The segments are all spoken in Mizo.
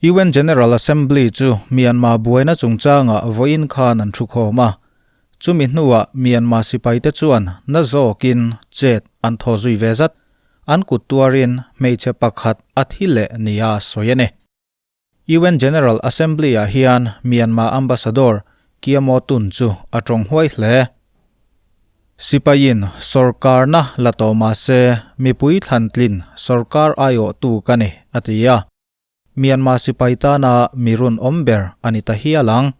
UN General Assembly chu Myanmar buaina chungchangah vawiin khan an thukhawm a, chumi hnuah Myanmar sipaite chuan na zawkin chet an thaw zui ve zat, an kut tuarin hmeichhe pakhat a thi leh nia sawi a ni. UN General Assembly-ah hian Myanmar Ambassador Kya Maw Tun chu a tawng huai hle. Sipaiin sorkarna la tawh mah se mipui thlantlin sorkar aiawhtu ka ni, a ti a. Myanmar sipai tana mi run awm ber a ni ta hial ang.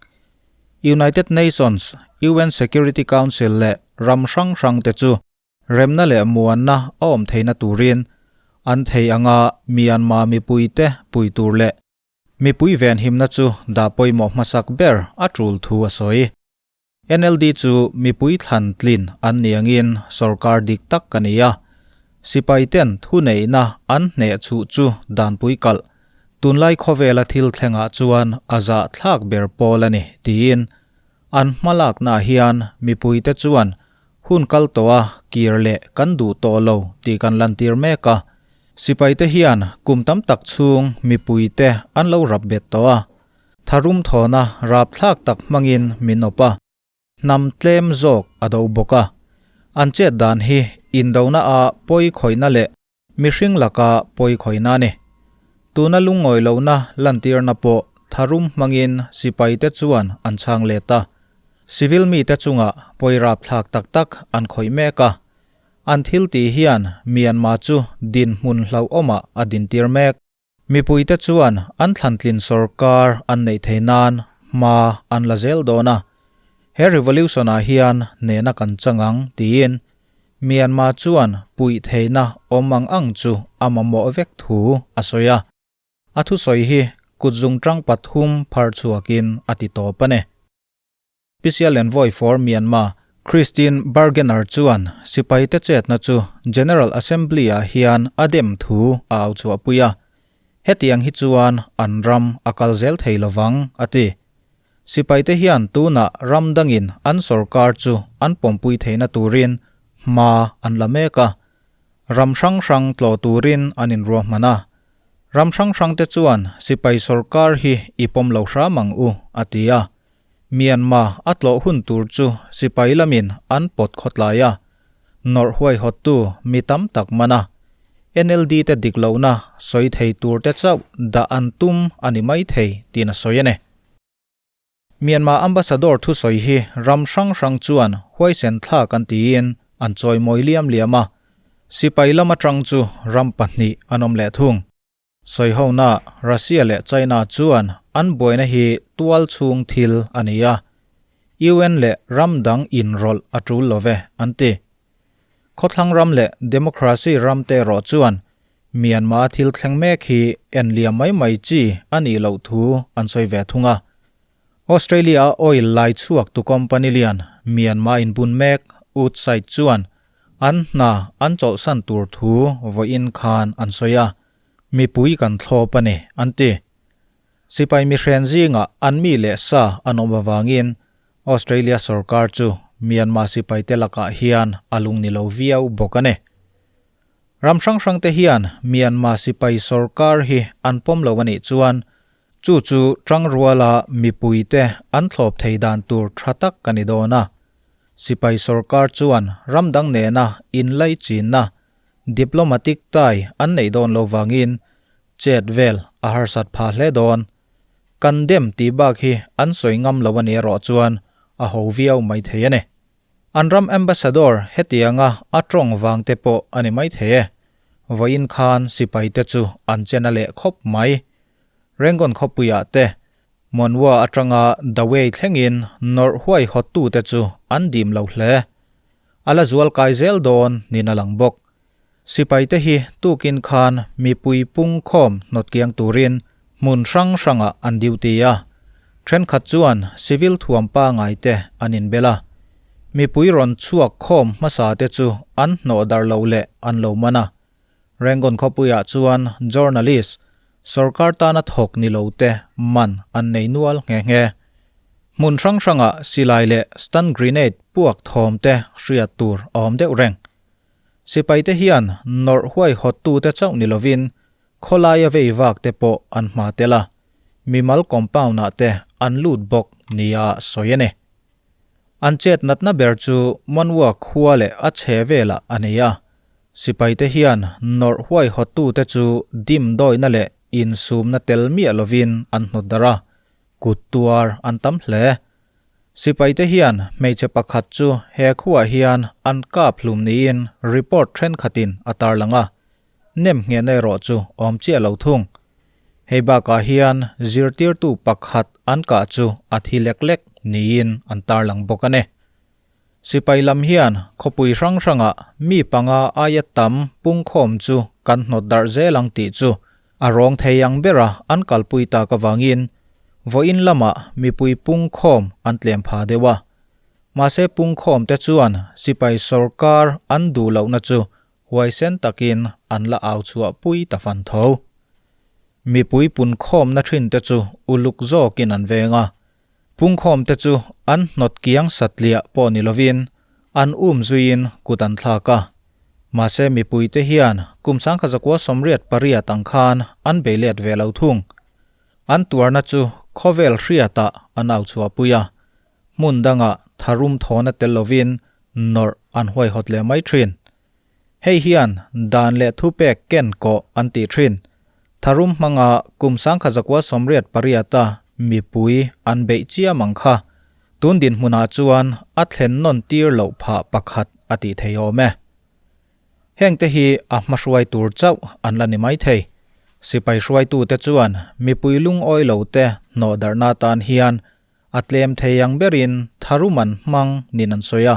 United Nations, UN Security Council leh ram hrang hrangte chu remna leh muanna a awm theihna turin an thei anga Myanmar mipuite pui tur leh mipui venhimna chu dah pawimawh hmasak ber a tul thu a sawi. NLD chu mipui thlan tlin an ni angin sorkar dik tak ka ni a, sipai ten thuneihna an hneh chhuh chu danpui kalh, tunlai khawvela thil thlengah chuan a zah thlak ber pawl a ni tiin an hmalaknaah hian mipuite chuan hun kal tawh a kir leh kan duh tawh lo tih kan lantir mek a, sipaite hian kum tam tak chhung mipuite an lo rap bet tawh a. Tharum thawna rapthlak tak hmangin min awp a, hnam tlem zawk a do bawk a. An chet dan hi indona a pawi khawihna leh mihring laka pawi khawihna a ni. Tuna lungngawi lohna lantirna pawh tharum hmangin sipaite chuan an chhang let a. Civil mite chungah pawi rapthlak tak tak an khawih mek a. An thil tih hian Myanmar chu dinhmun hlauhawmah a dintir mek. Mipuite chuan an thlantlin sorkar an neih theih nan hma an la zel dawn a, he revolution-ah hian nehna kan chang ang tiin Myanmar chuan puih theihna awm ang ang chu a mamawh vek thu a sawi a. A thusawi hi kutzungtang pathum phar chhuakin a ti tawp a ni. Special Envoy for Myanmar, Christine Burgener chuan sipaite chetna chu General Assembly-ah hian a dem thu a au chhuahpui a, hetiang hi chuan an ram a kal zel thei lovang, a ti. Sipaite hian tunah ram dangin an sorkar chu an pawmpui theihna turin hma an la mek a, ram hrang hrang tlawh turin an inruahman a. Ram hrang hrangte chuan sipai sorkar hi i pawm lo hram ang u, a ti a. Myanmar a tlawh hun tur chu sipai lamin an pawt khawtlai a, nawrh huaihawttu mi tam tak man a, NLD te dik lohna sawi thei tur te chauh dah an tum a ni mai thei tiin a sawi a ni. Myanmar Ambassador thusawi hi ram hrang hrang chuan huaisen thlak an tiin an chawimawi liam liam a, sipai lam atang chu ram pahnih an awm leh thung. Sawihona, Russia leh China chuan an buaina hi tual chhung thil a ni a, UN leh ram dang inrawlh a tul lo ve, an ti. Khawthlang ram leh democracy ram te erawh chuan Myanmar-a thil thleng mek hi en liam mai mai chi a nih loh thu an sawi ve thung a. Australia-a oil lai chhuak tu company lian Myanmar inbun mek Woodside chuan an hna an chawlhsan tur thu vawiin khan an sawi a. Mipui kan thlawp a ni, an ti. Sipai mihren zingah an mi leh sa an awm avangin Australia sorkar chu Myanmar sipaite lakah hian a lung ni lo viau bawk a ni. Ram hrang hrangte hian Myanmar sipai sorkar hi an pawm lo a nih chuan chu chu tangruala mipuite an thlawp thei dan tur tha tak a ni dawn a. Sipai sorkar chuan ram dang nena inlaichinna Diplomatic tie an neih dawn lo vangin chet vel a harsat phah hle dawn. Kan dem tih bak hi an sawi ngam lo a ni erawh chuan a ho viau mai thei a ni. An ram ambassador hetianga a tawng vang te pawh a ni mai thei e. Vawiin khan sipai te chu an chen a leh khawp mai. Rangoon khawpuiah te Monwa atanga Dawei thlengin nawrh huaihawttute chu an dim lo hle. A la zual kai zel dawn niin a lang bawk. Sipaite hi tukin khan mipui pung khawm hnawt kiang turin hmun hrang hrangah an duty a. Thenkhat chuan civil thuam pangaite an inbel a. Mipui rawn chhuak khawm hmasa te chu an hnawh darh loh leh an lo man a. Rangoon khawpuiah chuan journalist, sorkar tana thawk ni lo te man an nei nual nghe nghe. Hmun hrang hrangah silai leh stun grenade puak thawm te hriat tur a awm deuh reng. Sipaite hian nawrh huaihawttute chauh ni lovin khawlaia vei vak te pawh an hma tel a. mimal compound-ah te an lut bawk nia sawi a ni. An chet natna ber chu Monywa khua leh a chhe velah a ni a. Sipaite hian nawrh huaihawttute chu dimdawihna leh insumna tel miah lovin an hnawt darh a, kut tuar an tam hle. Sipaite hian hmeichhe pakhat chu he khuaah hian an kap hlum niin report thenkhatin a tarlang a, nem nghehna erawh chu awm chiah lo thung. Hei bakah hian zirtirtu pakhat an kah chu a thi lek lek niin an tarlang bawk a ni. Sipai lam hian khawpui hrang hrangah mi panga aia tam pungkhawm chu kan hnawt darh zel ang tih chu a rawng thei ang bera an kalpui tak avangin vawiin lamah mipui pungkhawm an tlem pha deuh a. Mahse pungkhawm te chuan sipai sawrkar an duh lohna chu huaisen takin an la au chhuah pui ta fan tho. Mipui punkhawmna thin te chu uluk zawkin an veng a, Pungkhawm te chu an hnawt kiang satliah pawh ni lovin an um zuiin kut an thlak a. Mahse mipui te hian kum 1988 ang khan an bei let ve lo thung. An tuarna chu khawvel hriatah an au chhuahpui a, hmun dangah tharum thawna tel lovin nawrh an huaihawt leh mai thin. Hei hian dan leh thupek ken kawh an tih thin. Tharum hmanga kum 1988 a mipui an beih chiam ang kha tun dinhmunah chuan a thlen nawn tir loh phah pakhat a tih thei awm e. Hengte hi a hmahruai tur chauh an la ni mai thei. Sipai hruaitute chuan mipui lungawi lote hnawhdarhna atan hian A tlem thei ang berin tharum an hmang nin an sawi a.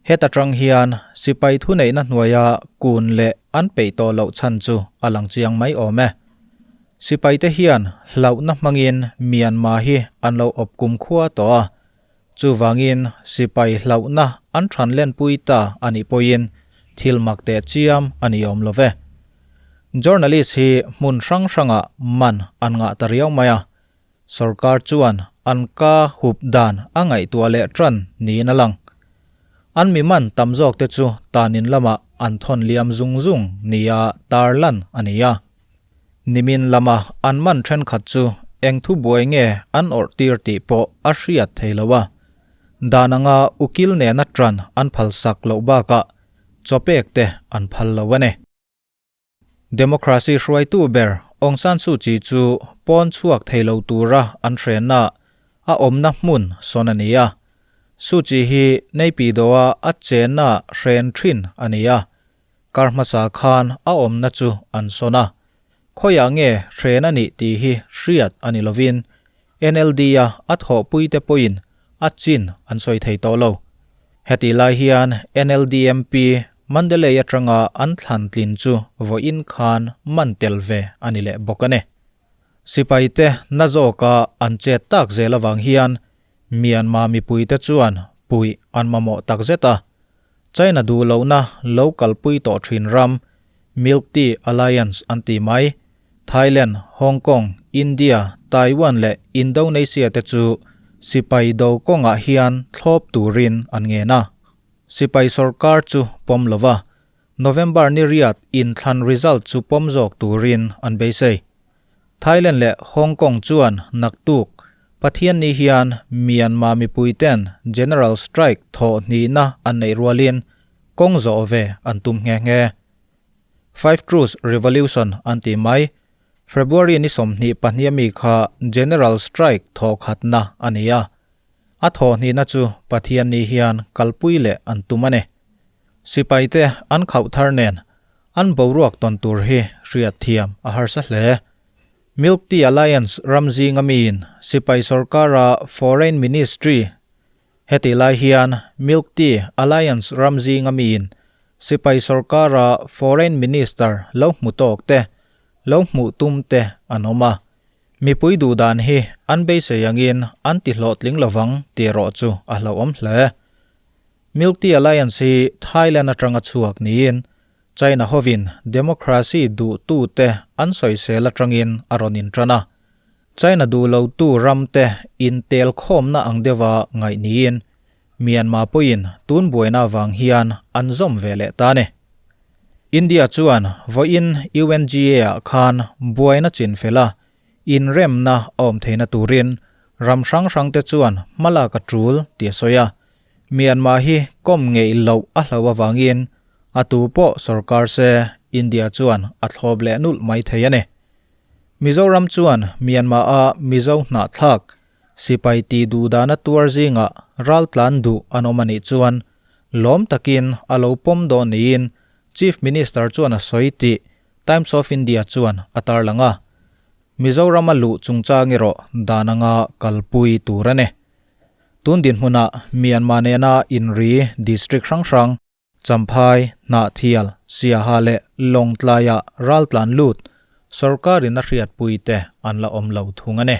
Heta tang hian sipai thuneihna hnuaia kun leh an peih tawh loh chhan chu a lang chiang mai awm e. Sipaite hian hlauhna hmangin Myanmar hi an lo awp kum khua tawh a. Chuvangin sipai hlauhna an than lenpui ta a nih pawhin thil mak teh chiam a ni awm lo ve. Journalist hi hmun hrang hrangah man an ngah ta riau mai a. Sorkar chuan an ka hup dan a ngaihtuah leh tan niin a lang. An mi man tam zawk te chu tanin lamah an thawn liam zung zung nia tarlan a ni a. Nimin lama an man thenkhat chu eng thu buai nge an awrh tir tih pawh a hriat thei lo a. Dan anga ukil nena tan an phalsak loh bakah chawpek te an phal lo a ni. Democracy hruaitu ber Aung San Suu Kyi chu pawn chhuak thei lo tura an hrenna a awmna hmun sawn a ni a. Suu Kyi hi Naypyidaw-a a chenna hren thin a ni a. Kar hmasa khan a awmna chu an sawn a. Khawiah nge hren a nih tih hi hriat a ni lovin NLD-a a thawhpuite pawhin a chin an sawi thei tawh lo. Hetih lai hian NLD MP Mandalay atanga an thlan tlin chu vawiin khan man tel ve a ni leh bawk a ni. Sipaite na zawka an chet tak zel avang hian Myanmar mipuite chuan puih an mamawh takzet a. China duh lohna lo kalpui tawh thin ram Milk Tea Alliance an ti mai. Thailand, Hong Kong, India, Taiwan leh Indonesia te chu sipai do kawngah hian thlawp turin an ngen a. Sipai sorkar chu pawm lo va, November ni riat inthlan result chu pawm zawk turin an beisei. Thailand leh Hong Kong chuan naktuk Pathianni hian Myanmar mipuiten General Strike thawh hnihna an neih rualin kawng zawh ve an tum nghe nghe. Five Truths Revolution an ti mai. February ni 22 ami kha General Strike thawh khatna a ni a. A thawh hnihna chu Pathianni hian kalpui leh an tum a ni. Sipaite an khauh thar nen an boruak tawn tur hi hriat thiam a harsa hle. Milk Tea Alliance ram zinga miin sipai sorkara Foreign Ministry Hetih lai hian Milk Tea Alliance ram zinga miin sipai sorkara Foreign Minister lo hmu tawk te, lo hmuh tum te an awm a. Mipui duh dan hi an beisei angin an ti hlawhtling lovang tih erawh chu a hlauhawm hle. Milk Tea Alliance hi Thailand atanga chhuak niin China hovin democracy duhtute an sawisel atangin a rawn intan a. China duh lotu ramte intelkhawmna ang deuha ngaih niin Myanmar pawhin tun buaina avang hian an zawm ve leh ta a ni. India chuan vawiin UNGA-ah khan buaina chin fel a. Inremna a awm theihna turin ram hrang hrangte chuan hmalak a tul tih a sawi a. Myanmar hi kawm ngeih loh a hlo avangin a tu pawh sorkar se India chuan a thlawp leh nulh mai thei a ni. Mizoram chuan Myanmar-a Mizo hnahthlak sipai tih duh dana tuar zingah raltlan duh an awm a nih chuan lawm takin a lo pawm dawn niin Chief Minister chuan a sawi tih Times of India chuan a tarlang a. Mizoram a luh chungchang erawh dan anga kalpui tur a ni. Tun dinhmunah Myanmar nena inri district hrang hrang, Champhai, Hnahthial, Siaha leh Lawngtlaiah raltlan lut sorkarin a hriatpuite an la awm lo thung a ni.